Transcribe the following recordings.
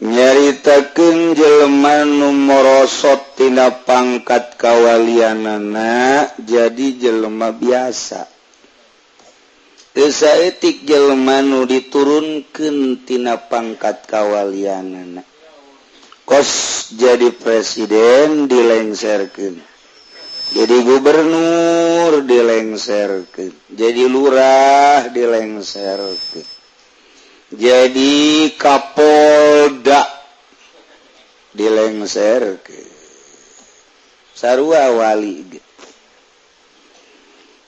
Nyaritakeun jelema nu morosot tina pangkat kawalianana jadi jelema biasa. Teu saeutik jelema nu diturunkeun tina pangkat kawalianana. Kos jadi presiden dilengserkeun, jadi gubernur dilengserkeun, jadi lurah dilengserkeun, jadi Kapolda dilengserkeun. Sarua wali ge.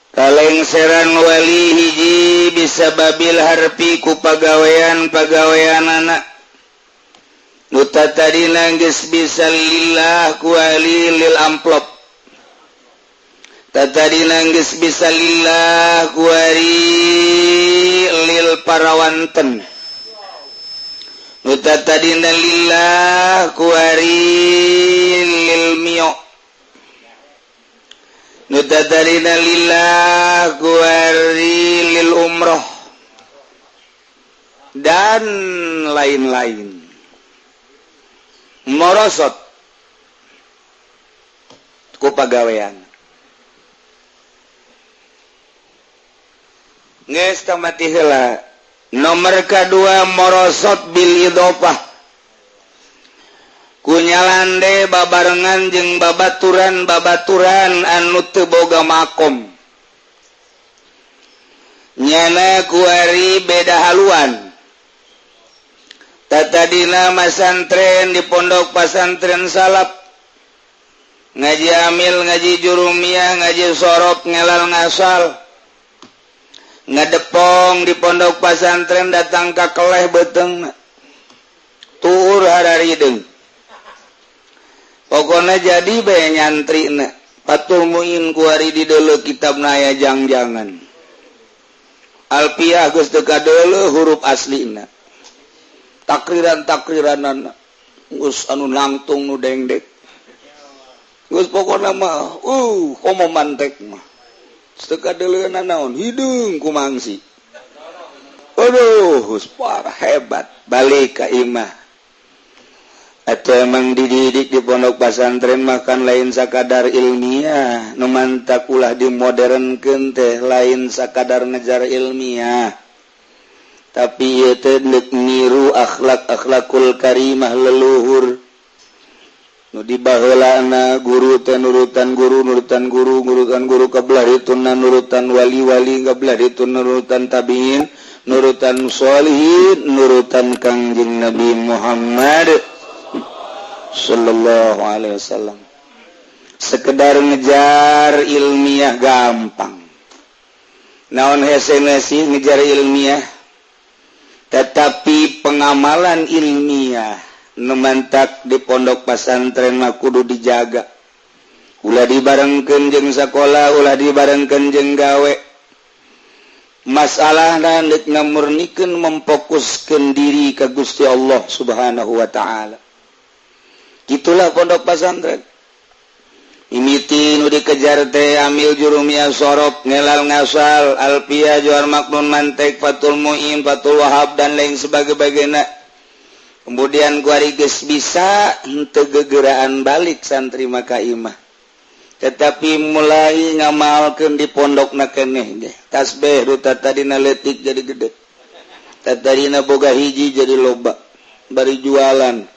Kalengseran wali hiji bisababil harfi, ku pagawean pagawean anak nu tadi geus bisa lillah kuari lil amplop, tadi geus bisa lillah kuari lil parawanten, nu tadina lillah kuari lil mio, nu tadina lillah kuari lil umroh, dan lain-lain. Morosot ku pagawean. Geus mati heula. Nomor kedua, morosot bil idofah, ku nyalande babarengan jeung babaturan babaturan anu teu boga makom. Nyana kuari beda haluan. Tadina masantren di pondok pasantren salaf, ngaji amil, ngaji jurumiyah, ngaji sorop, ngelal ngasal, ngedepong di pondok pasantren, datang ka keleh beteng tuur hararideng. Pokoknya jadi bae nyantri na Fathul Muin kuari di dulu kitab naya jang-jangan Alfiah geus teu kadeuleu huruf aslina, takriran takriranan geus anu nangtung nu dengdek geus. Pokokna mah komo mantek mah teu kadeuleunan naon hideung ku mangsi. Aduh, parah hebat. Balik ka imah atau emang dididik di pondok pesantren makan lain sakadar ilmiah. Nu mantak ulah dimodernkeun teh lain sakadar ngejar ilmiah, tapi ieu teh niru akhlak akhlakul karimah leluhur nu di baheulana. Guru teh nurutan guru, nurutan guru, nurutan guru, kabelah dituna nurutan wali-wali, kabelah itu nurutan tabiin, nurutan sholihin, nurutan Kangjeng Nabi Muhammad sallallahu alaihi wasallam. Sekedar ngejar ilmiah gampang, naon hese sih ngejar ilmiah, tetapi pengamalan ilmiah nu mantak di pondok pesantren mah kudu dijaga. Ulah dibarengkeun jeung sakola, ulah dibarengkeun jeung gawe. Masalah dek ngamurnikeun, memfokuskeun diri ka Gusti Allah Subhanahu wa taala. Itulah pondok pesantren. Mimiti nu dikejar teh amil, jurumiyah, sorop, ngelal ngasal, alfiah, Jauhar Maknun, mantek, Fathul Muin, Fathul Wahab, dan lain sebagainya. Kemudian kuari geus bisa henteu gegeraan balik santri maka imah, tetapi mulai ngamalkeun di pondok na keneh ge. Tasbih nu tadina leutik jadi gede, tadina boga hiji jadi loba, bari jualan.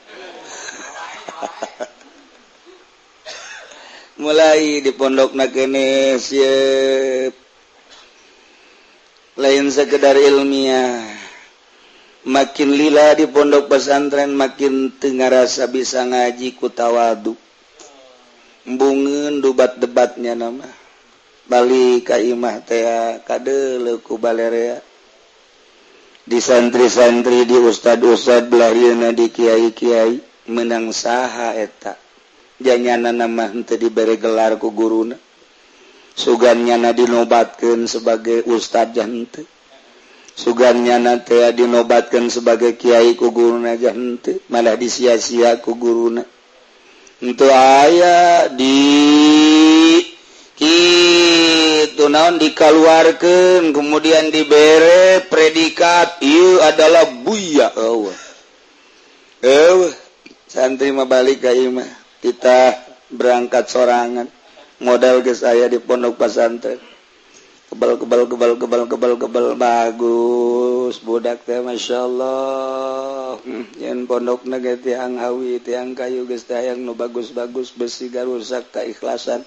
Mulai di pondok na keneh siap lain sekedar ilmiah. Makin lila di pondok pesantren makin teu ngarasa bisa ngaji ku tawadu, embungeun debat-debatnya nama. Balik ka imah teh kadeuleu ku balerea di santri-santri, di ustad-ustad, belahieuna di kiai-kiai. Menang saha eta? Janyana nama henteu dibere gelar ku guruna, sugan nyana dinobatkeun sebagai ustad henteu, sugan nyana teh dinobatkeun sebagai kiai ku guruna henteu, malah disia-sia ku guruna. Henteu aya di kitu naon, dikaluarkeun kemudian dibere predikat ieu adalah buya. Eueuh. Santri mah balik ka imah, kita berangkat sorangan, modal geus aya di pondok pesantren. Kebal kebal kebal kebal kebal kebal, bagus budak teh, masya Allah. Yen pondok ge tiang awi, tiang kayu, geus teh hayang nu bagus-bagus, besi garusak keikhlasan.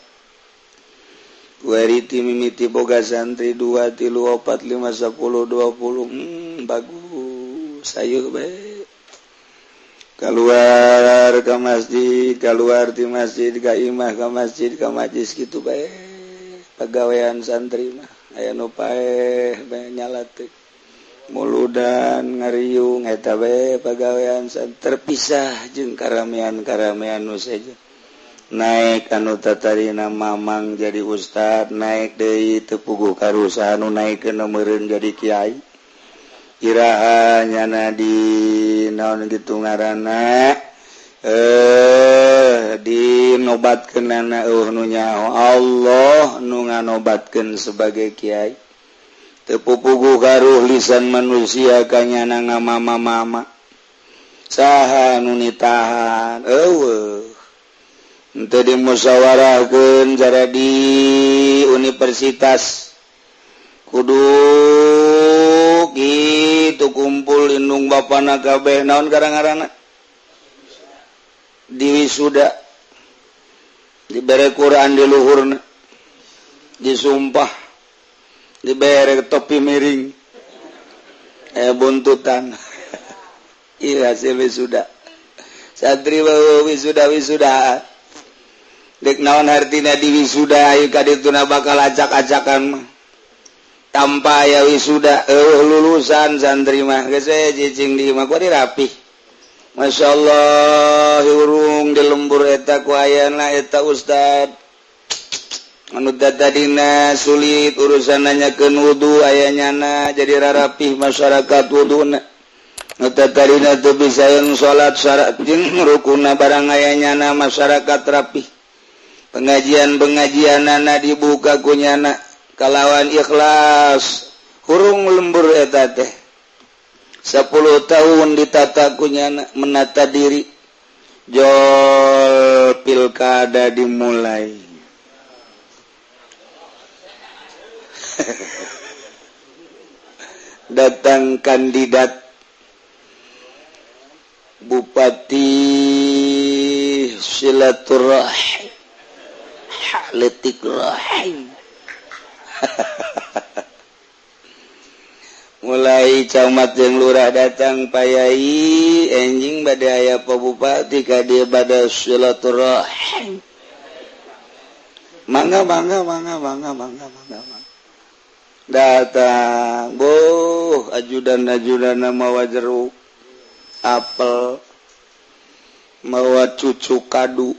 Weriti mimiti boga santri dua, tilu, opat, lima, 10, 20, bagus, sayuh bae. Keluar ke masjid, keluar di masjid ke imah, ke masjid ke majlis, gitu bae pegawaian santri mah. Aya nu paeh bae, nyalatik muludan, ngariung, eta bae pagawean. Terpisah jeung karamean-karamean nu sejen. Naik anu tatarina mamang jadi ustad, naik deui teu puguh karusa, anu naik ke meureun jadi kiai. Iraha nyana di naon gitu ngaranna, dinobatkeunana, euweuh nu nyaho, Allah nu nganobatkeun sebagai kiai. Teu puguh karuh lisan manusia kanyana ngamama-mama. Saha nu nitahan? Euweuh. Henteu dimusyawarahkeun cara di universitas kudu gitu, kumpul indung bapana kabeh, naon garang-garana di wisuda, dibere Quran di luhurna, disumpah, dibere topi miring, buntutan. Iya, hasil wisuda santri, wisuda wisuda dek naon hartina di wisuda? Ayo ka dituna bakal acak-acakan mah. Tanpa aya wisuda lulusan santri mah geus cicing di imah ku rapih, Masya Allah. Hurung di lembur eta ku ayana eta ustad anu tadina sulit urusan nanyakeun wudu, aya nyana jadi rarapih masyarakat wuduna. Nu tadina teu bisa yang salat, syarat jeung rukuna barang aya nyana, masyarakat rapih. Pengajian-pengajianana dibuka ku nyana kalawan ikhlas. Hurung lembur eta teh 10 tahun ditata ku nyana, menata diri, jol pilkada dimulai, datang kandidat bupati, silaturahim letik rahim. Mulai camat jeung lurah datang, "Pak Yai, enjing bade aya Pak Bupati ka dieu, bade silaturahim." "Mangga, mangga, mangga, mangga, mangga, mangga, mangga." Datang boh ajudan ajudan, mawa jeruk, apel, mawa cucu kadu,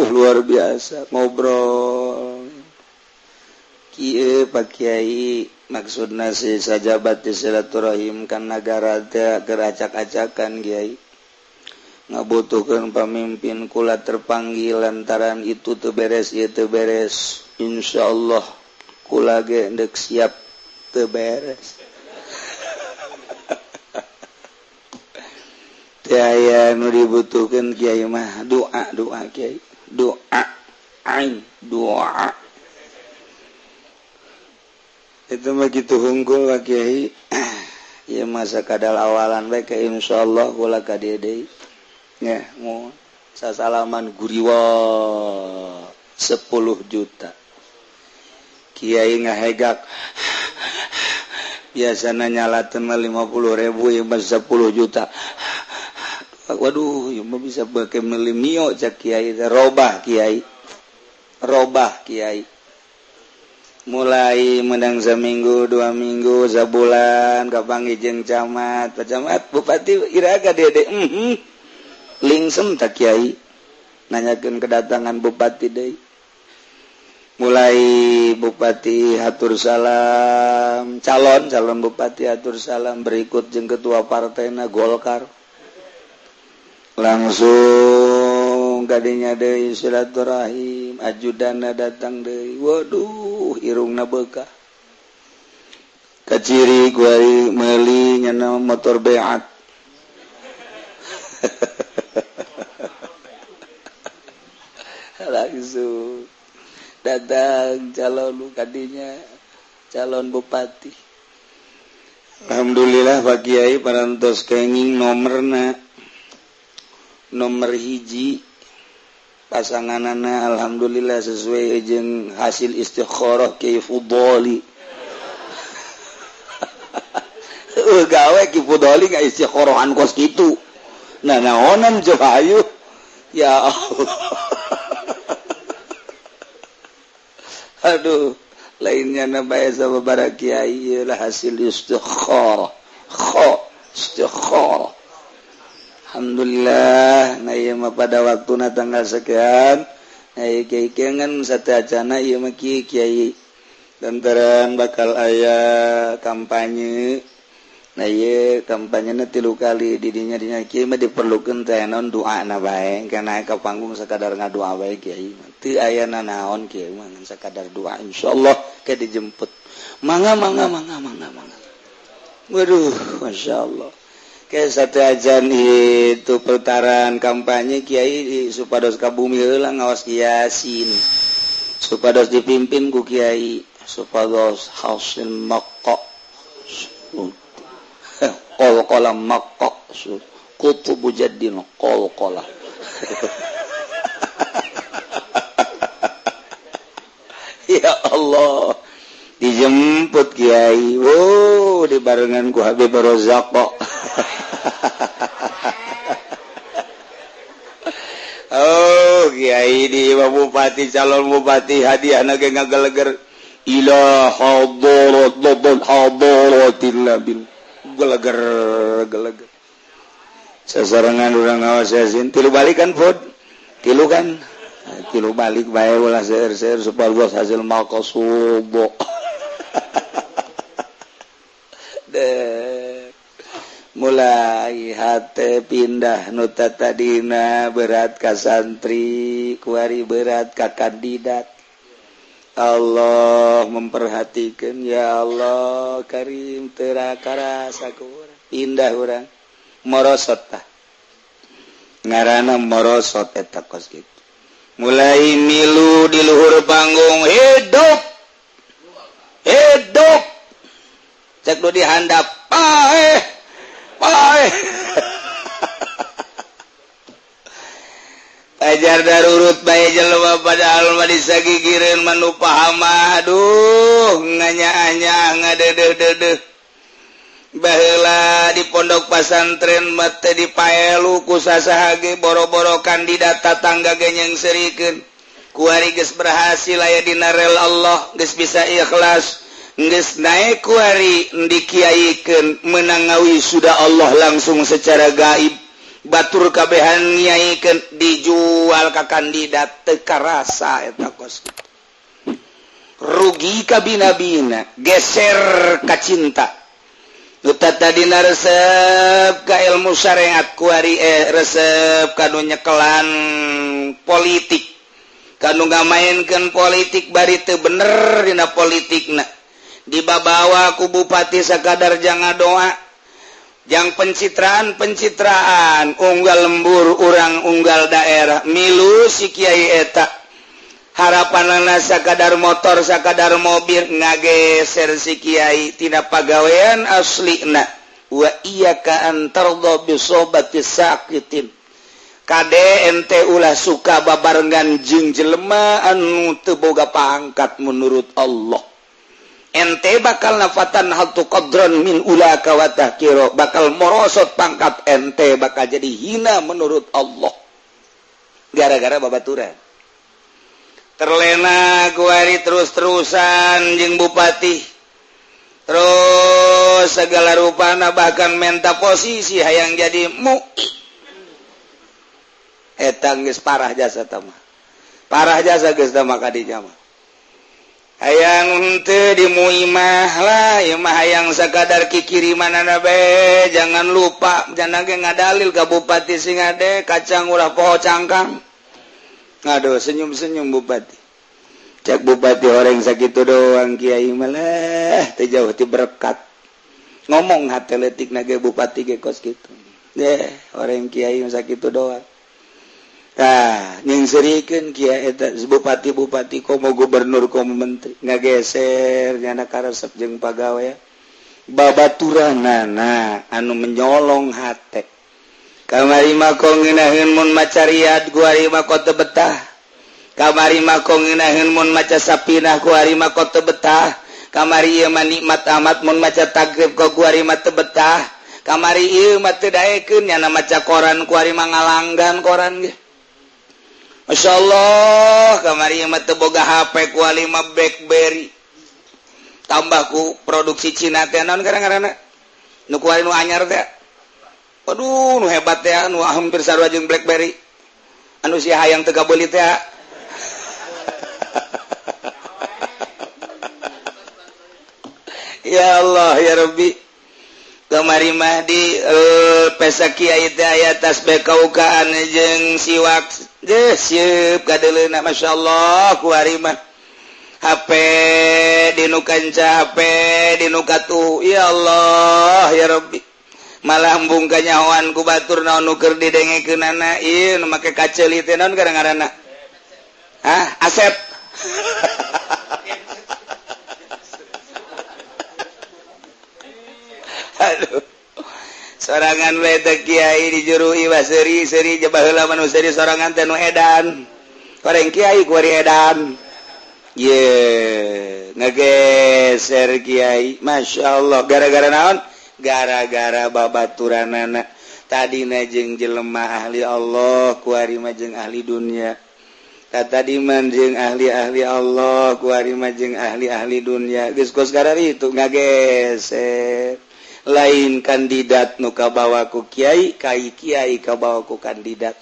luar biasa. Ngobrol kieu, "Pak Kiai, maksudna si sajabat di silaturahim kan nagara teh keur acak-acakan, Kiai, ngabutuhkeun pamimpin. Kula terpanggil lantaran itu teu beres, ieu teu beres. Insyaallah kula ge endek siap teu beres." Teu aya nu dibutuhkeun Kiai mah, doa, doa Kiai, doa aing, doa itu mah gitu hungkul, Pak Kiai. Ya masa kadal awalan bae ke, insyaallah kula ka dieu deui nya. Mau sasalaman, guriwa 10 juta. Kiai ngahegak, biasanya nyalaten mah 50 ribu, ya mah 10 juta. "Waduh, ya mah bisa pakai meuli Mio," cak Kiai. Robah Kiai, robah Kiai. Mulai menang seminggu, 2 minggu, sebulan, kapanggih jeung camat, "Pak Camat, Bupati iraha dede?" Lingsem tak Kiai nanyakeun kedatangan bupati deui. Mulai bupati hatur salam, calon calon bupati hatur salam, berikut jeung ketua partaina Golkar, langsung kadinya deui silaturahim. Ajudana datang deui, waduh, irungna beukah, kaciri kuari meuli nyana motor Beat. Langsung datang calon kadinya, calon bupati. Alhamdulillah Pak Kiai parantos kenging nomorna, nomor hiji pasanganana, alhamdulillah sesuai jeung hasil istikharah Kiai Fudoli. Gawe Kiai Fudoli nggak istikharahan kos kitu. Nah naonan coba ayo. Ya Allah. Aduh, lainnya nabaya sama para kiai lah hasil istikharah. Kho istikharah. Alhamdulillah, nah ieu mah pada waktuna tanggal sekian, nah ieu kiai kengen sateuacana ieu mah kiai kiai lantaran bakal aya kampanye. Nah ieu kampanyena 3 kali didinya dinya kiai mah diperlukeun teh naon doana bae, kana ka panggung sakadar ngadoa bae kiai mah. Teu aya nanaon kiai mah ngan sakadar doa, insyaallah ke dijemput. Mangga mangga mangga mangga mangga. Waduh, masyaallah. Ke satu ajan itu putaran kampanye kiai supados ka bumi heula ngaos Yasin, supados dipimpin ku kiai, supados hasil maqqa qol-qola maqqa kutubu jaddin qol-qola. Ya Allah, dijemput kiai, wow, dibarengan ku Habib Rozak kok. Oh, kiai di bupati, calon bupati hadiah ge ngageleger ila hadarat dabal hadaratil nabil, geleger geleger. Sasarengan urang ngawas Yasin, tilu balik kan Fud? Tilu kan? Tilu balik bae ulah seueur-seueur supaya hasil maqasubo. Deh. Mulai hate pindah nu tadina berat ka santri, kuari berat ka kandidat. Allah memperhatikan, ya Allah karim teu karasa ku urang. Pindah urang morosot tah. Ngaranna morosot eta kos kitu. Mulai milu di luhur panggung hidup. Hidup. Cek nu dihandap paeh. Paeh. Ajar darurut bae jelema padahal mah disagigireun manu pahama. Aduh, nganya-anya ngadeudeudeuh. Baheula di pondok pasantren mah teu dipaelu ku sasaha ge, boro-boro kandidat tatangga ge nyengserikeun. Kuari geus berhasil aya dina rel Allah, geus bisa ikhlas, geus naek kuari dikiaikeun meunang ngawisuda Allah langsung secara gaib. Batur kabehan ngiaikeun dijual ka kandidat teu karasa eta kos kitu. Rugi ka bina-bina, geser ka cinta. Nu tadina resep ka ilmu syariat kuari resep ka nu nyekelan politik. Ka nu ngamaenkeun politik bari teu bener dina politikna. Dibabawa ku bupati sakadar jangan doa, jang pencitraan-pencitraan, unggal lembur urang unggal daerah milu si kiai eta. Harapanana sakadar motor sakadar mobil ngageser si kiai tina pagawean aslina. Wa iyyaka an tardha bi sohbati saqitin. Kade ente ulah suka babarengan jeung jelema anu teu boga pangkat menurut Allah. Ente bakal nafatan hatu qadran min ulaka wa tahkiro, bakal morosot pangkat ente, bakal jadi hina menurut Allah gara-gara babaturan. Terlena kuari terus-terusan jeung bupati, terus segala rupana bahkan menta posisi hayang jadi mu'i. Eta geus parah jasa tah mah, parah jasa geus tah mah kadinya mah. Hayang henteu di muimah lah, ieu mah hayang sakadar kikirimanana bae. Jangan lupa jangan ge ngadalil ka bupati sing ade kacang ulah poho cangkang. Aduh, senyum-senyum bupati. Cek bupati orang sakitu doang kiai mah lah teu jauh ti berkat. Ngomong hate leutik na ge bupati ge kos kitu. Deh, orang kiai sakitu doang. Tah, nyingserikeun kiai eta bupati-bupati komo gubernur komo menteri ngageser nyana karesep jeung pagawe babaturanana anu menyolong hate. Kamari mah kok ngeunaheun mun maca Riyad ku ari mah teu betah. Kamari mah kok ngeunaheun mun maca Sapinah ku ari mah teu betah. Kamari ieu mah nikmat amat mun maca Takrib kok ku ari mah teu betah. Kamari ieu mah teu daekeun nyana maca koran ku ari mah ngalanggan koran ge. Masya Allah, kamari ieu mah teu boga HP ku ari mah BlackBerry. Tambah ku produksi Cina teh naon kadang-kadang nu kuari nu anyar teh. Aduh, nu hebat teh, nu hampir sarua jeung BlackBerry. Anu si hayang teu kabeuli teh. Ya Allah ya Rabbi. Kamari mah di pesa kiai teh aya tasbih kaukaan jeung siwak. Deh sieup kadeuleuna masyaallah ku ari mah. HP di nu kanca, HP di nu katuh. Ya Allah ya Rabbi. Malah embung kanyahoan ku batur naon nu keur didengekeunana ieu nu make kaceuli teh naon ngaranna? Hah, Asep. Aduh. Sorangan we teh kiai dijuru ieu seuri-seuri je baheula mah nu seuri sorangan teh nu edan. Koreng kiai ku ari edan. Ye, ngegeser kiai. Masya Allah, gara-gara naon? Gara-gara babaturanana. Tadina jeung jelema ahli Allah, kuari mah jeung ahli dunia. Tadi mah jeung ahli-ahli Allah, kuari mah jeung ahli-ahli dunia. Geus kos kararitu ngageser. Lain kandidat nu kabawa ku kiai, kai kiai kabawa ku kandidat.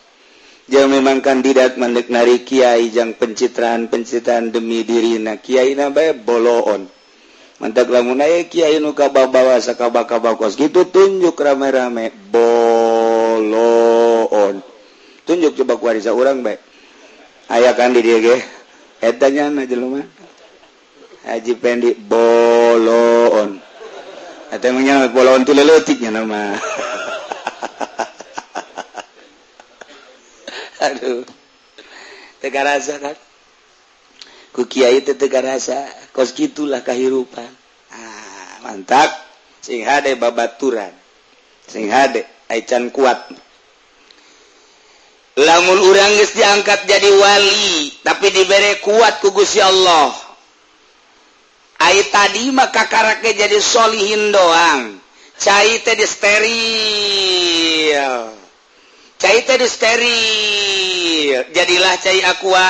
Jangan memang kandidat mandek nari kiai jang pencitraan-pencitraan demi dirina kiai na bae boloon. Mantak lamun aya kiai nu kabawa sakaba-kaba kos gitu tunjuk rame-rame boloon. Tunjuk coba ku arisa urang bae. Aya kan di dieu ge. Eta nya na jelema. Haji Pendi boloon. Eta mah nya boloon ti leutik nya mah. Aduh, teu karasa kan? Ku kiai teh teu karasa, kos kitulah kahirupan. Ah, mantap. Sing hade babaturan. Sing hade aican kuat. Lamun urang geus diangkat jadi wali, tapi dibere kuat ku Gusti Allah. Ai tadi mah kakarake jadi solihin doang. Cai teh di steril. Cai teh di steril, jadilah cai aqua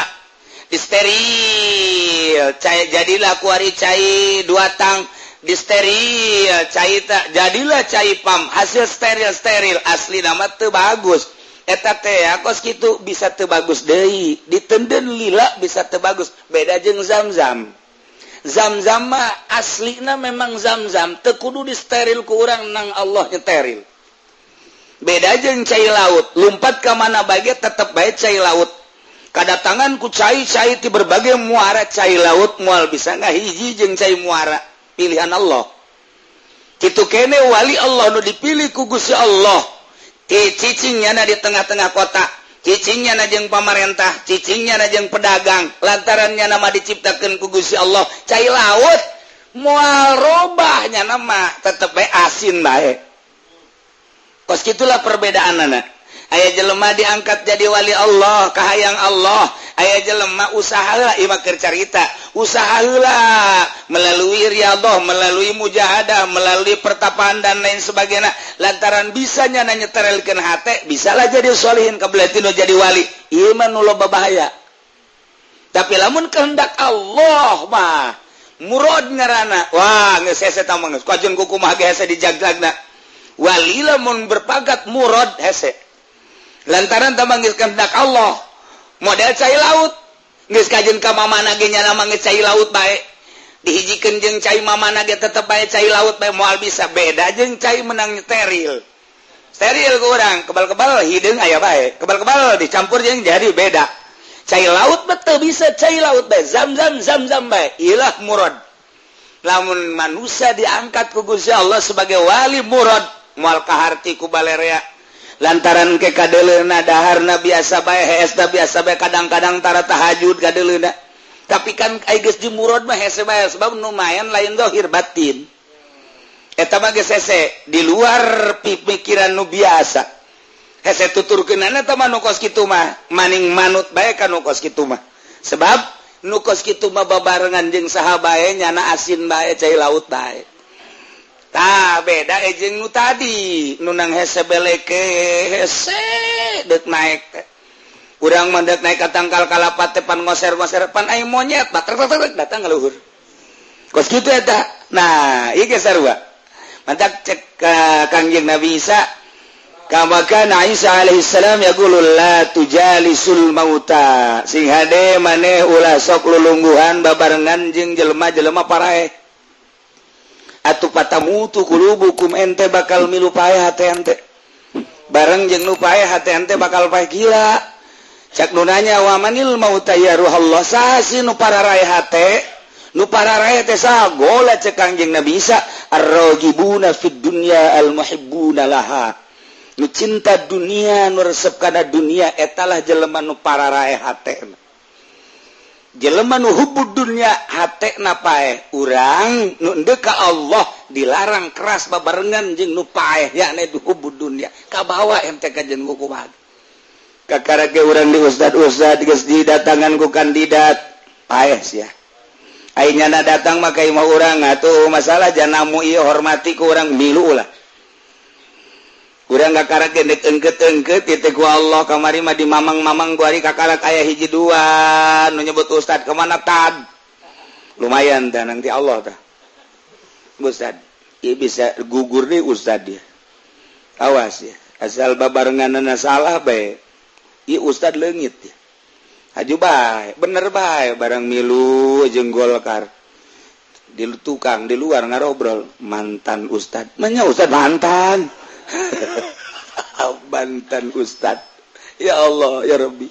di steril, cai jadilah kuari cai dua tang di steril, cai tak jadilah cai pam, hasil steril steril asli nama teu bagus. Eta teh kos kitu bisa teu bagus deui, ditenden lila bisa teu bagus, beda jeung zam-zam. Zam-zam mah aslina memang zam-zam, teu kudu di steril ku urang nang Allah nyeteril. Beda jeung cai laut, lumpat ka mana bae tetep bae cai laut. Kadatangan ku cai-cai ti berbagai muara cai laut moal bisa ngahiji jeung cai muara pilihan Allah. Kitu kene wali Allah nu dipilih ku Gusti Allah. Ti cicing nyana di tengah-tengah kota, cicing nyana jeung pamarentah, cicing nyana jeung pedagang, lantaran nyana mah diciptakeun ku Gusti Allah cai laut moal robah nyana mah tetep bae asin bae. Kos kitulah perbedaan anak. Aya jelema diangkat jadi wali Allah, kahayang Allah. Aya jelema usaha ieu mah keur carita. Usaha heula melalui riyadhah, melalui mujahadah, melalui pertapaan dan lain sebagainya. Lantaran bisa nya nyeterelkeun hate, bisalah jadi solihin kabeulah tinu jadi wali. Ieu mah nu loba bahaya. Tapi lamun kehendak Allah mah murad ngaranna. Wah, geus hese tah mah geus kajeun kumaha ge hese dijagjagna. Wali lamun berpagat murad hese. Lantaran tambah geus kehendak Allah. Model cai laut geus kajeun ka mamana ge nyana mah geus cai laut bae. Dihijikeun jeung cai mamana ge tetep bae cai laut bae moal bisa beda jeung cai menang steril. Steril ku urang kebal-kebal hideung aya bae. Kebal-kebal dicampur jeung jadi beda. Cai laut teu bisa cai laut bae zam-zam zam-zam bae. Ilah murad. Lamun manusia diangkat ku Gusti Allah sebagai wali murad moal kaharti ku balerea. Lantaran ke kadeleuna daharna biasa bae, hesna biasa bae, kadang-kadang tara tahajud kadeleuna. Tapi kan ai geus jumurod mah hese bae, sebab lumayan lain zahir, batin. Eta mah geus hese di luar pikiran nu biasa. Hese tuturkeunana eta mah nu kos kitu mah, maning manut bae ka nu kos kitu mah. Sebab nu kos kitu mah babarengan jeung saha bae nyana asin bae, cai laut bae. Tah, beda jeung nu tadi, nu nang hese beleke, hese dek naik teh. Urang mah dek naik ka tangkal kalapa teh pan ngoser-ngoser, pan ai monyet bater datang ka luhur. Kos kitu eta. Nah, ieu ge sarua. Mantak cek ka Kangjeng Nabi Isa, kama kana Isa alaihi salam yaqulu la tujalisul mauta. Sing hade maneh ulah sok lulungguhan babarengan jeung jelema-jelema paraeh. Atuh fatamutu qulubukum, ente bakal milu paeh hate ente. Bareng jeung nu paeh hate ente bakal paeh gila. Cak nu nanya, wa manil mauta ya ruhallah, saha sih nu pararaeh hate? Nu pararaeh teh saha? Gola cek Kangjeng Nabi Isa, arragibuna fid dunya al muhibbuna laha. Nu cinta dunia, nu resep kana dunia, etalah jelema nu pararaeh hate. Jelema nu hubbud dunya hate na paeh. Urang nu endeu ka Allah dilarang keras babarengan jeung nu paeh, yakni nu hubbud dunya. Kabawa ente ka jeung kumaha? Kakara ge urang di ustad-ustad geus didatangan ku kandidat paeh sia. Ai nyana datang mah ka imah urang atuh masalah janamu ieu hormati ku urang, milu ulah. Urang kakara ge dek engkeut-engkeut teh ku Allah kamari mah di mamang-mamang ku ari kakarak aya hiji dua nu nyebut ustad kemana tad. Lumayan tah nanti Allah tah. Ustad, ieu bisa gugur deh ustad dia. Awas ya, asal babarenganna salah bae. Ieu ustad leungit ya. Haju bae, bener bae barang milu jeung Golkar. Di tukang di luar ngarobrol mantan ustad. Manya ustad mantan. Mantan ustad. Ya Allah, ya Rabbi.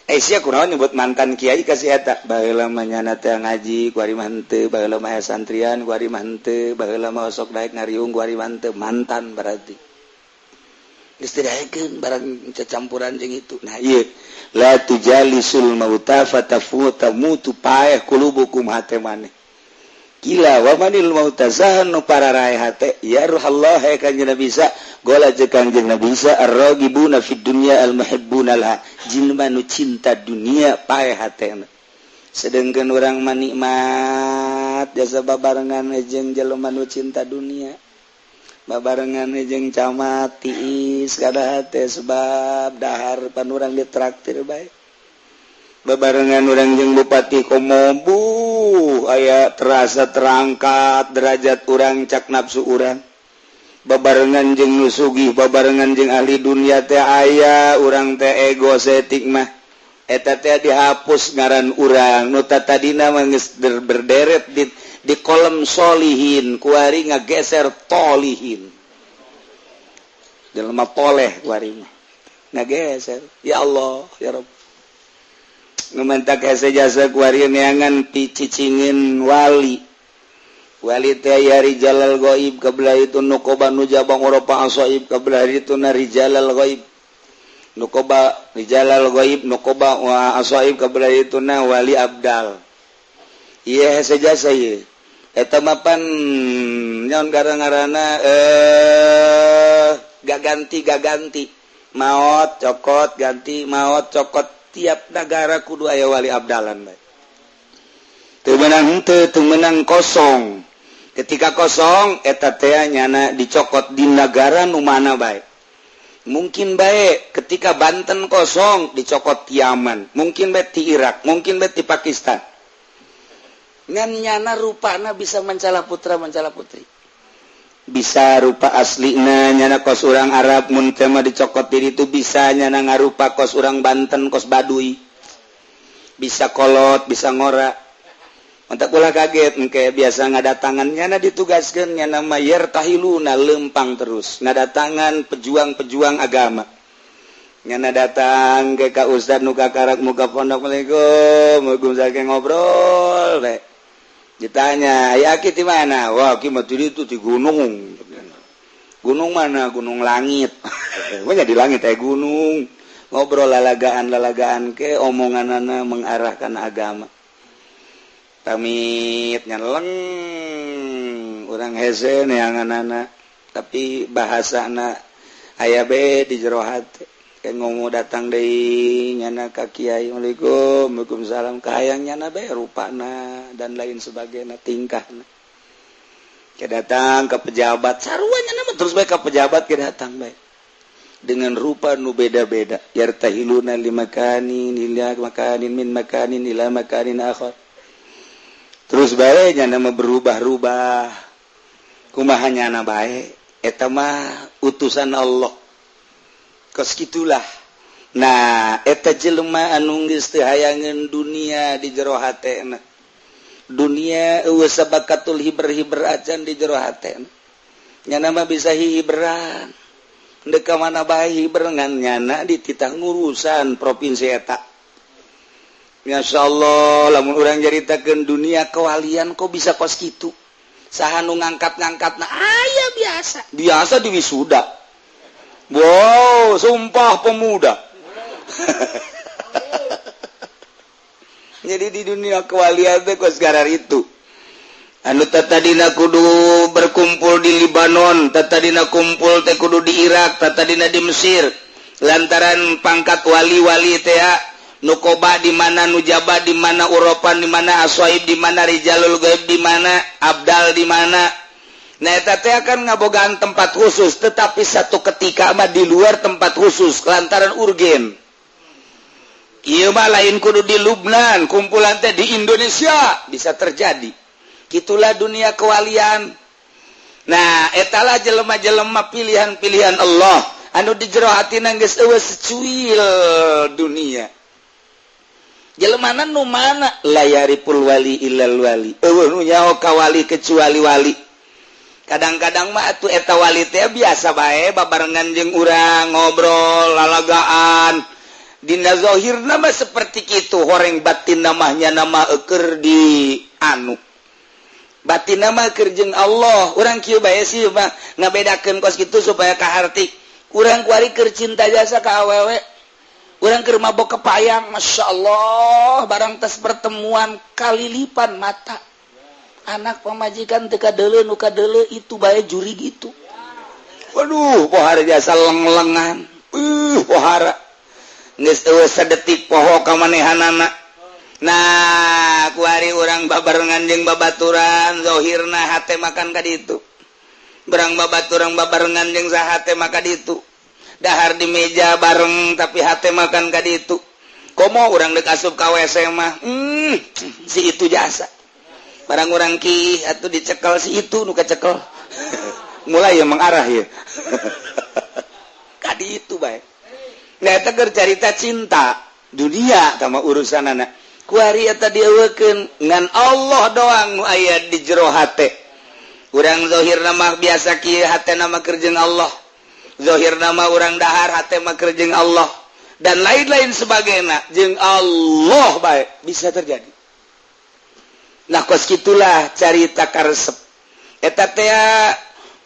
Eh, sia kunaon nyebut mantan kiai ka si eta? Baheula mah nyana teh ngaji, ku ari mah henteu, baheula mah aya santrian, ku ari mah henteu, baheula mah sok daek ngariung, ku ari mah henteu, mantan berarti. Geus teu daekeun barang cacampuran jeung itu. Nah, ieu la tujalisul mauta fatafuta mutu paeh qulubukum hate maneh. Gila wa manil mauta, saha nu pararaeh hate ya ruhallah he Kanjeng Nabi Isa? Gola jeung Kanjeng Nabi Isa, arragibuna fid dunya al muhibbuna laha, jelema nu cinta dunia paeh hatena. Sedangkan urang mah nikmat jasa babarengan jeung jelema nu cinta dunia, babarengan jeung camat tiis kada hate sebab dahar pan urang ditraktir bae. Babarengan urang jeung bupati komo buh aya terasa terangkat derajat urang cak nafsu urang. Babarengan jeung nu sugih, babarengan jeung ahli dunia teh aya urang teh ego setik mah eta teh dihapus ngaran urang nu tadina mah geus berderet di kolom solihin, kuari ngageser tolihin, jelema toleh kuari mah ngageser. Ya Allah, ya Rabb. Nu mentak hese jasa kuari neangan picicingin wali. Wali teh aya rijalal gaib kabelah itu, nukoba nujaba ngoropa asoib kabelah itu, na rijalal gaib, nukoba rijalal gaib, nukoba wa asoib kabelah itu, na wali abdal. Iya, hese jasa ieu eta mah pan nyaon gara-garana gak ganti, gak ganti, maot cokot ganti, maot cokot. Tiap negara kudu aya wali abdalan bae. Teu meunang henteu, teu meunang kosong. Ketika kosong eta teh nyana dicokot di negara nu mana bae. Mungkin bae ketika Banten kosong dicokot ti Yaman, mungkin bae ti Irak, mungkin bae ti Pakistan. Ngan nyana rupana bisa mancala putra mancala putri, bisa rupa aslina nyana kos urang Arab. Mun teh mah dicokot diri itu bisa nyana ngarupa kos urang Banten, kos Baduy, bisa kolot, bisa ngora. Mantap ulah kaget engke biasa ngadatangan nyana ditugaskeun nyana mah yartahiluna lempang terus ngadatangan pejuang-pejuang agama. Nyana datang ke ka ustad nu kakarak muka pondok, "Assalamualaikum, Waalaikumsalam," ngobrol we. Ditanya, "Ya aki di mana?" "Wah, aki mah itu di gunung." "Gunung mana?" "Gunung Langit." Pokoknya di langit aya gunung, ngobrol lalagaan lalagaan ke omonganana mengarahkan agama. Pamit nyeleng urang hese neanganana, tapi bahasana aya be di jero hate. Kayak ngomong datang deui nyana ka kiai, "Assalamualaikum." "Waalaikumsalam." Kahayang nyana be rupana dan lain sebagainya, tingkahna. Ke datang ke pejabat sarua nyana mah, terus bae ke pejabat ke datang bae dengan rupa nu beda-beda. Yartahiluna limakanin ila makanin min makanin ila makanin akhar. Terus bae nyana mah berubah-ubah, kumaha nyana bae, eta mah utusan Allah kos gitulah. Nah, eta jelema anu geus teu hayangeun dunia di jero hatena, dunia eueuh sabakatul hiber-hiber acan di jero hatena. Nyana mah bisa hiberan dek ka mana bae hiber, ngan nyana dititah ngurusan provinsi eta. Masya Allah, lamun urang nyaritakeun dunia kewalian kok bisa kos kitu, saha nu ngangkat-ngangkat? Nah, aya biasa biasa di wisuda. Wow, sumpah pemuda. Jadi di dunia kewalian teh kos itu. Anu tadina kudu berkumpul di Libanon, tadina kumpul teh kudu di Irak, tadina di Mesir. Lantaran pangkat wali-wali teh nukoba di mana, nujaba di mana, Uropan di mana, aswaib di mana, rijalul gaib di mana, abdal di mana. Nah, eta teh akan ngabogaan tempat khusus, tetapi satu ketika mah di luar tempat khusus lantaran urgen. Ieu mah lain kudu di Lubnan, kumpulan teh di Indonesia bisa terjadi. Gitulah dunia kewalian. Nah, etalah jelema-jelema pilihan-pilihan Allah anu di jero hatina geus eueuh secuil dunia. Jelemana nu mana? La yariful wali illal wali. Eueuh nu nyaho ka wali kecuali wali. Kadang-kadang mah atuh eta wali teh biasa bae babarengan jeung urang ngobrol lalagaan. Dina zahirna mah seperti kitu, horeng batin namanya nama eker di anu. Batin nama keur jeung Allah. Urang kieu bae sih mah ngabedakeun kos kitu supaya kaharti. Urang kuari keur cinta jasa ka awewe. Urang keur mabok kepayang, Masya Allah, barang tes pertemuan kalilipan mata. Anak pamajikan teu kadeuleu, nu kadeuleu itu bae juri gitu. Waduh, pohara jasa leng-lengan. Pohara. Geus eueuh sadetik poho ka manehanana. Nah, kuari urang babarengan jeung babaturan, zahirna hate makan ka ditu. Berang babaturan babarengan jeung saha hate maka ditu. Dahar di meja bareng tapi hate makan ka ditu. Komo urang dek asup ka WC mah, si itu jasa. Barang urang ki atuh dicekel si itu nu kacekel. Mulai ya mengarah ya. Ka ditu bae. Nah, eta keur carita cinta dunia sama urusanana. Kuari eta dieuweukeun ngan Allah doang nu aya di jero hate. Urang zahir mah biasa kieu, hate nama keur jeung Allah. Zahir nama urang dahar, hate mah keur jeung Allah dan lain-lain sebagainya, jeung Allah bae bisa terjadi. Nah, kos kitulah carita karesep. Eta teh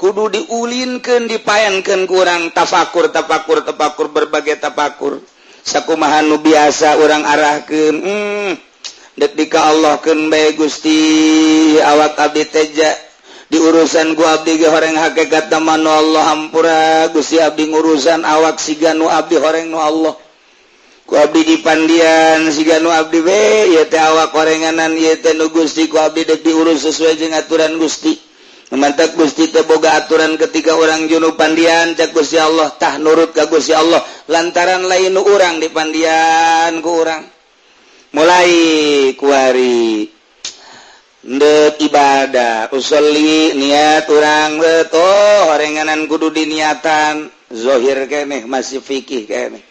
kudu diulinkeun, dipayankeun ku urang tafakur, tafakur, tafakur, berbagai tafakur. Sakumaha nu biasa urang arahkeun, dek dika Allahkeun bae Gusti, awak abdi teja di urusan ku abdi ge horeng hakikat nu Allah, hampura Gusti, abdi ngurusan awak siga nu abdi horeng nu Allah, ku abdi dipandian siga nu abdi we ieu teh awak horenganan ieu teh nu Gusti, ku abdi dek diurus sesuai jeung aturan Gusti. Mantap Gusti teh boga aturan ketika orang junub pandian, cak Gusti Allah tah nurut ka Gusti Allah lantaran lain nu urang dipandian ku urang. Mulai kuari ndek ibadah usolli, niat urang oh horenganan kudu diniatan, zahir keneh masih fikih keneh.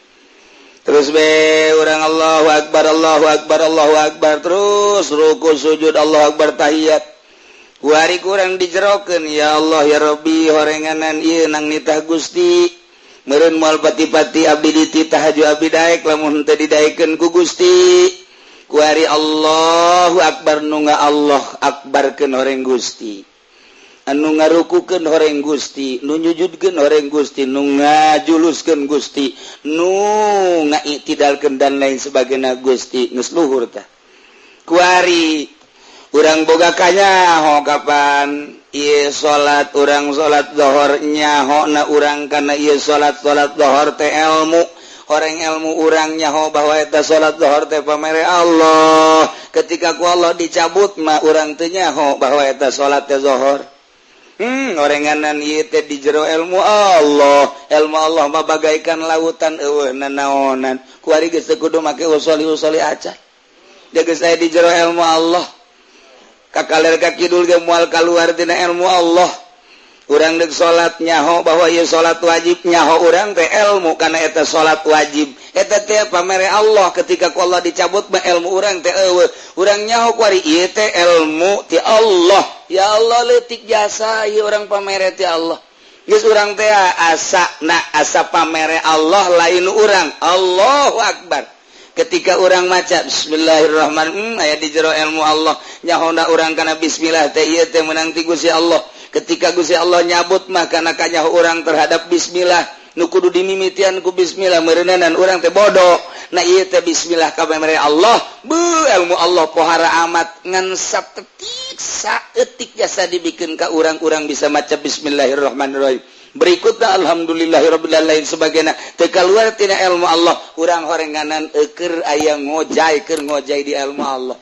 Terus be urang Allahu akbar, Allahu akbar, Allahu akbar, terus ruku, sujud, Allahu akbar, tahiyat. Kuari kurang dijerokeun, ya Allah ya Rabbi, horenganan ieu nang nitah Gusti, meureun moal pati-pati abdi dititah haju abdi daek lamun teu didaekeun ku Gusti. Kuari Allahu akbar, nu nga Allah akbarkeun horeng Gusti. Anu ngarukukeun horeng Gusti, nu nyujudkeun horeng Gusti, nu ngajuluskeun Gusti, nu ngaitidalkeun dan lain sebagainya Gusti geus luhur tah. Kuari urang boga kanyaho kapan ieu salat, urang salat zohor, nyaho na urang kana ieu salat, salat zohor teh ilmu horeng, ilmu urang nyaho bahwa eta salat zohor teh pamere Allah. Ketika ku Allah dicabut mah urang teu nyaho bahwa eta salat teh zohor. Orenganan ieu teh di jero ilmu Allah. Ilmu Allah mah bagaikan lautan, euweuh nanaonan. Kuari geus teu kudu make usoli usoli acan, geus aya di jero ilmu Allah. Ka kaler ka kidul ge moal kaluar tina ilmu Allah. Urang deuk salat nyaho bahwa ieu salat wajib, nyaho urang teh ilmu kana eta salat wajib eta teh pamere Allah. Ketika ku Allah dicabut mah ilmu urang teh euweuh. Urang nyaho kuari ieu teh ilmu ti Allah. Ya Allah, leutik jasa ieu urang pamere ti Allah. Geus urang teh asa na asa pamere Allah, lain urang. Allahu akbar. Ketika urang maca bismillahirrahmanirrahim, aya di jero ilmu Allah. Nyahona urang kana bismillah teh ieu teh meunang ti Gusti Allah. Ketika Gusti Allah nyabut mah kana kanyaho urang terhadap bismillah nu kudu dimimitian ku bismillah meureunanan urang teh bodoh. Nah, ieu teh bismillah ka pamere Allah. Bu, ilmu Allah pohara amat, ngan satetik saeutik jasa dibikin ka urang-urang bisa maca bismillahirrahmanirrahim, berikutnya alhamdulillahirabbil alamin sebagainya, teu kaluar tina ilmu Allah. Urang horenganan eukeur aya ngojay, keur ngojay di ilmu Allah.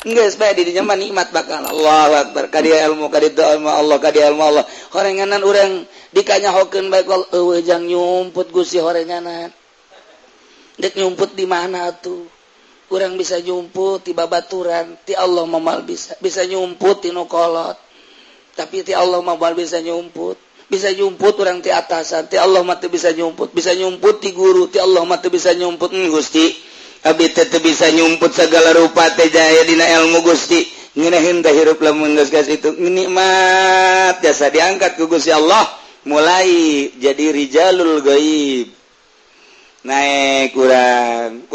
Geus bae di dinya mah nikmat bakal. Allahu akbar, ka dia ilmu, ka ditu ilmu Allah, ka dia ilmu Allah. Horenganan urang dikanyahokeun bae euweuh jang nyumput Gusti. Horenganan dek nyumput di mana tuh? Urang bisa nyumput ti babaturan, ti Allah moal bisa. Bisa nyumput ti nu kolot, tapi ti Allah moal bisa nyumput. Bisa nyumput urang ti atasan, ti Allah mah teu bisa nyumput. Bisa nyumput ti guru, ti Allah mah teu bisa nyumput. Gusti, abdi teh teu bisa nyumput, segala rupa teh jaya dina ilmu Gusti. Ngeunaheun teh hirup lamun geus itu nikmat jasa diangkat ku Gusti Allah, mulai jadi rijalul gaib, naik kurang,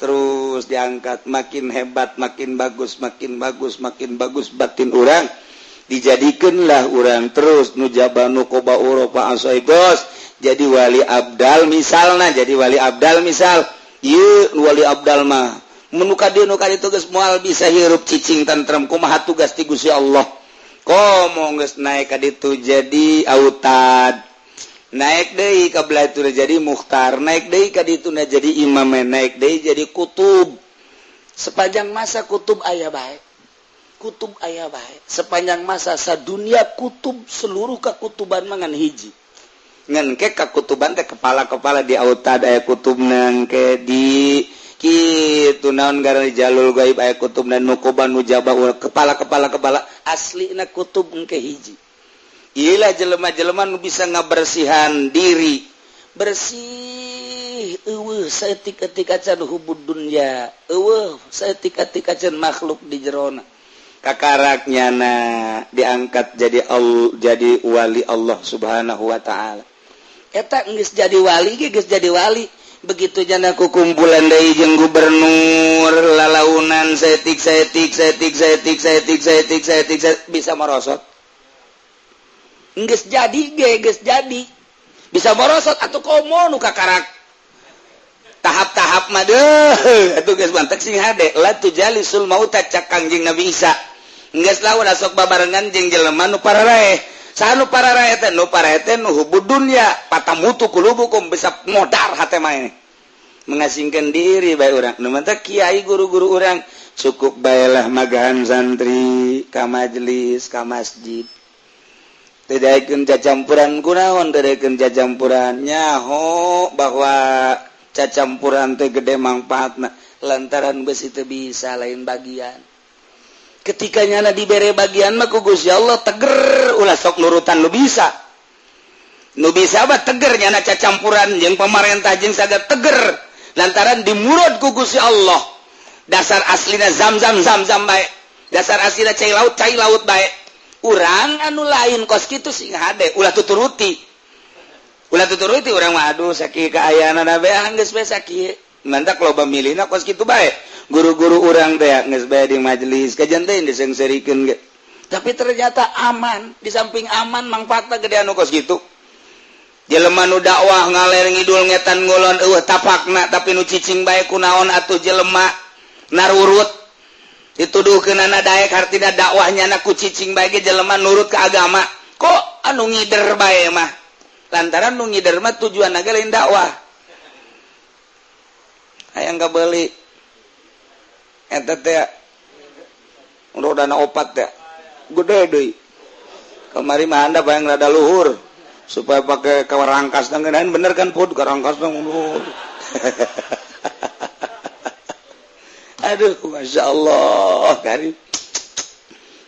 terus diangkat, makin hebat, makin bagus, makin bagus, makin bagus batin urang. Dijadikanlah urang terus nujaba, nukoba, urofa, asoigos, jadi wali abdal misalnya, jadi wali abdal misal. Ieu wali abdal mah menuka dia nuka itu geus moal bisa hirup cicing tentrem. Kumaha tugas ti Gusti Allah? Komo geus naik ka ditu jadi autad, naik deui ka belah itu jadi mukhtar, naik deui ka ditu jadi imam, naik deui jadi kutub. Sepanjang masa kutub aya bae, kutub aya bae sepanjang masa sadunia kutub, seluruh kekutuban mangan hiji. Ngan ke kakutuban teh kepala-kepala di autad aya kutub, ke di kitu naon ngaran jalul gaib aya kutub, dan nukoba, nujaba, kepala kepala kepala. Aslina kutub engke hiji. Iyalah jelema-jelema nu bisa ngabersihan diri, bersih, euweuh saeutik-eutik acan hubud dunya, euweuh saeutik-eutik acan makhluk di jerona. Kakarak nyana diangkat jadi Allah, jadi wali Allah Subhanahu wa taala. Eta geus jadi wali ge, geus jadi wali. Begitu jana ku kumpulan deui jeung gubernur, lalaunan saeutik saeutik saeutik saeutik saeutik saeutik saeutik, bisa merosot. Geus jadi ge, geus jadi bisa merosot atau komo nu kakarak tahap-tahap mah deuh atuh geus mantek sing hade. La tujalisul mauta cak Kangjeng Nabi Isa. Geus lawan sok babarengan jeung jelema nu pararaeh. Saha nu pararaeh teh? Nu paraeh teh nu hubud dunya, fatamutu qulubukum, bisa modar hate mah. Ini mengasingkan diri bae urang. Nu mantak kiai, guru-guru urang cukup baelah magahan santri ka majelis, ka masjid. Tidak cacampuran. Kunaon tidak cacampuran? Nyaho bahwa cacampuran teh gede manfaatna, lantaran besi teu bisa lain bagian. Ketika nyana dibere bagian mah ku Gusti Allah, teger, ulah sok nurutan nu bisa. Nu bisa mah teger, nyana cacampuran jeung pemerintah jeung sagala teger, lantaran dimurad ku Gusti Allah. Dasar aslina zam-zam, zam-zam bae, dasar aslina cai laut, cai laut bae. Urang anu lain kos kitu sing hade, ulah tuturuti, ulah tuturuti. Urang mah aduh sakieu kaayaan bae, geus bae sakieu. Mantak loba milihna kos kitu bae. Guru-guru urang teh geus bae di majelis kajian teh diseungseurikeun ge. Tapi ternyata aman. Di samping aman, manfaatna gede anu kos gitu. Jelema nu dakwah ngaler ngidul, ngetan ngulon, euweuh tapakna, tapi nu cicing bae. Kunaon atuh jelema narurut dituduhkeunana daek? Hartina dakwahnya na ku cicing bae ge jelema nurut ke agama. Kok anu ngider bae mah? Lantaran nu ngider mah tujuan ge lain dakwah. Hayang kabeli eta teh rodana opat teh gede deui. Kamari mah anda bayang rada luhur supaya pakai kawarangkas ngeunaan. Bener kan, pud karangkas luhur. Aduh, masya Allah, karim.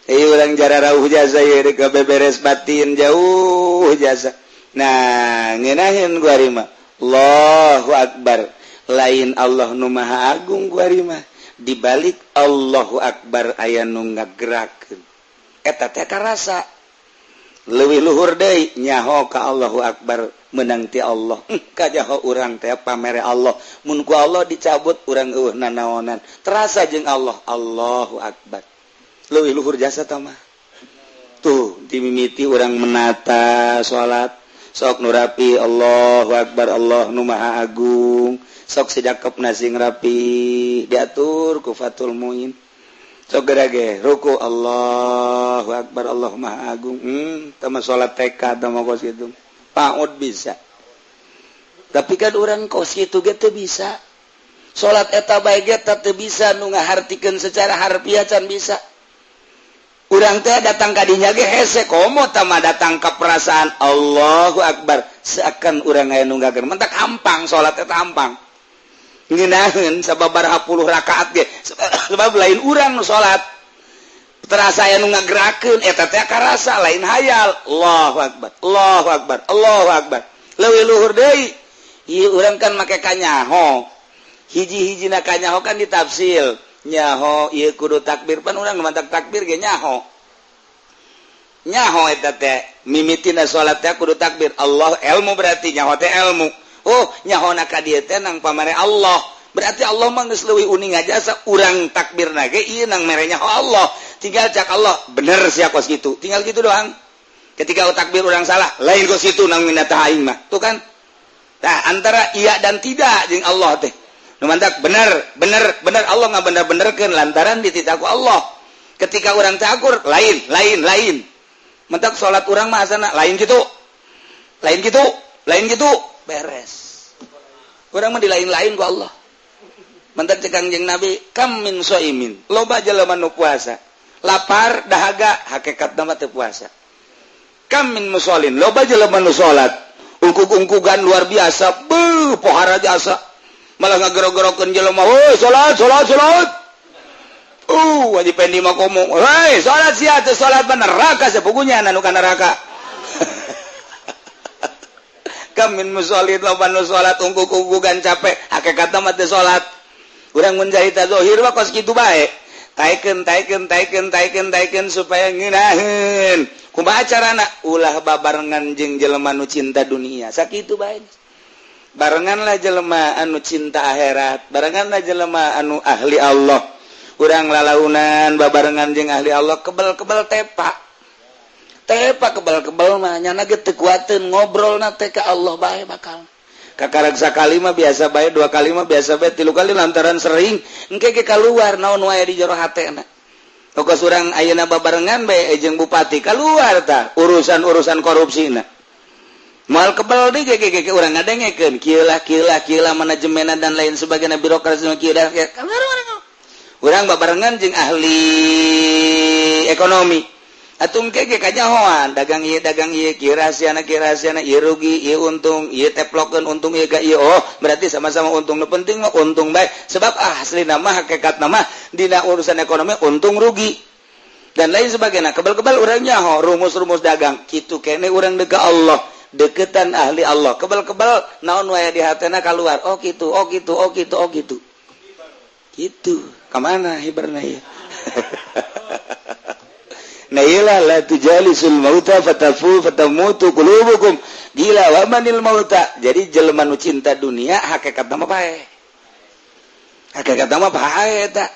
Iya, urang jara rauh jasa ieu ke beberes batin jauh jasa. Nah, ngeunaheun gua mah Allahu Akbar, lain Allah nu Maha Agung. Gua mah dibalik Allahu Akbar aya nu ngagerakeun eta teh karasa. Leuwih luhur deui, nyaho ka Allahu Akbar menang ti Allah. Kajaho urang teh pamere Allah. Mun ku Allah dicabut, urang euweuh nanaonan. Terasa jeung Allah. Allahu Akbar leuwih luhur jasa mah. Tuh, dimimiti urang menata salat, sok nu rapi, Allahu Akbar, Allah nu Maha Agung. Sok sejakep sing rapi, diatur ku Fathul Muin. Sok gerage ruku, Allahu Akbar, Allah Maha Agung. Tama salat TK tama kos itu PAUD bisa. Tapi kan orang kos itu gitu bisa salat eta bae ge teu bisa nu ngahartikeun secara harfiah, can bisa. Urang teh datang kadinya ge hese, komo tama datang ke perasaan Allahu Akbar, seakan urang aya nu ngagerak. Mentak hampang salat eta, hampang ngeunaheun sababaraha puluh rakaat ge, sebab lain urang nu salat, terasa aya nu ngagerakeun eta teh, karasa, lain hayal. Allahu Akbar, Allahu Akbar, Allahu Akbar. Leuwih luhur deui ieu, urang kan make kanyaho. Hiji-hijina kanyaho kan ditafsil, nyaho ieu kudu takbir. Pan urang mantak takbir ge nyaho, nyaho eta teh mimitina salat teh kudu takbir Allah. Ilmu berarti nyaho teh ilmu. Oh, nyaho na ka dieu teh nang pamere Allah. Berarti Allah mah geus leuwih uning aja. Asa urang takbir na ge ieu nang mere nyaho Allah. Tinggal cak Allah, bener sia kos kitu, tinggal gitu doang. Ketika takbir urang salah, lain kos kitu nang minata aing mah. Tuh kan. Nah, antara iya dan tidak jeung Allah teh nu mantak bener bener bener. Allah nggak bener benerkeun lantaran dititaku Allah. Ketika orang takur, lain lain lain. Mentak salat urang mah asana lain gitu, lain gitu, lain gitu, beres. Urang mah di lain-lain ku Allah. Mentak cek Kangjeng Nabi, kam min soimin, loba jelema nu puasa lapar dahaga, hakikat mah teu puasa. Kam min musholin, loba jelema nu salat ungkug-ungkugan luar biasa, beuh, pohara jasa, malah ngagero-gerokeun jelema, "Woi, salat, salat, salat." Wajib pendi mah komo, "Hei, salat sia, teu salat mah neraka sepugunya anu ka neraka." Kam min musholin, loba nu salat ungkug-ungkugan capek, hakikatna mah teu salat. Urang mun carita zahir mah kos kitu bae. Taekeun, taekeun, taekeun, taekeun, taekeun supaya ngeunaheun. Kumaha carana? Ulah babarengan jeung jelema nu cinta dunia, sakitu bae. Barenganlah jelema anu cinta akhirat, barenganlah jelema anu ahli Allah. Urang lalaunan babarengan jeung ahli Allah, kebel-kebel tepa tepa, kebel-kebel mah nyana ge teu kuateun ngobrol na teh ka Allah bae. Bakal kakarak sakali mah biasa bae, dua kali mah biasa bae, tilu kali lantaran sering engke ge keluar naon wae di jero hatena. Pokos urang ayeuna babarengan bae jeung bupati, keluar tah urusan-urusan korupsina. Moal kebel deui ge ge urang ngadengekeun kieu lah, kieu lah, kieu lah, manajemenan dan lain sebagainya, birokrasi kieu dah. Urang babarengan jeung ahli ekonomi atuh engke ge kanyahoan dagang ieu, dagang ieu, kieu rahasiana, kieu rahasiana, ieu rugi, ieu untung, ieu teplokeun untung ieu ka ieu. Oh, berarti sama-sama untung, nu penting mah untung bae. Sebab ah, aslina mah, hakikatna mah dina urusan ekonomi untung rugi dan lain sebagainya. Kebal-kebal urang nyaho rumus-rumus dagang kitu kene. Urang deka Allah, deketan ahli Allah, kebal-kebal naon wae di hatena keluar. Oh gitu, oh gitu, oh gitu, oh gitu, gitu. Kemana hiberna ya? Nah, iyalah, la tujalisul mauta fatafu fatamutu qulubukum. Gila, wa manil mauta. Jadi jelema nu cinta dunia hakikat mah pae, hakikat mah pae eta.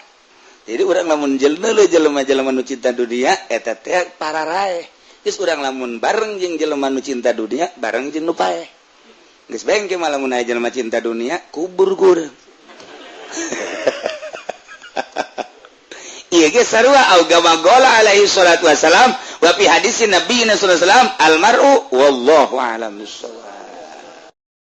Jadi urang lamun jelema jelema-jelema nu cinta dunia, eta teh pararaeh. Geus, urang lamun bareng jeung jelema nu cinta dunia, bareng jeung nu paeh. Geus bengke mah, lamun aya jelema cinta dunia, kubur ku urang. Ieu ge sarua, au kama qala alaihi salatu wasalam wa fi hadis Nabi sallallahu alaihi wasallam, almar'u, wallahu a'lam bissawab.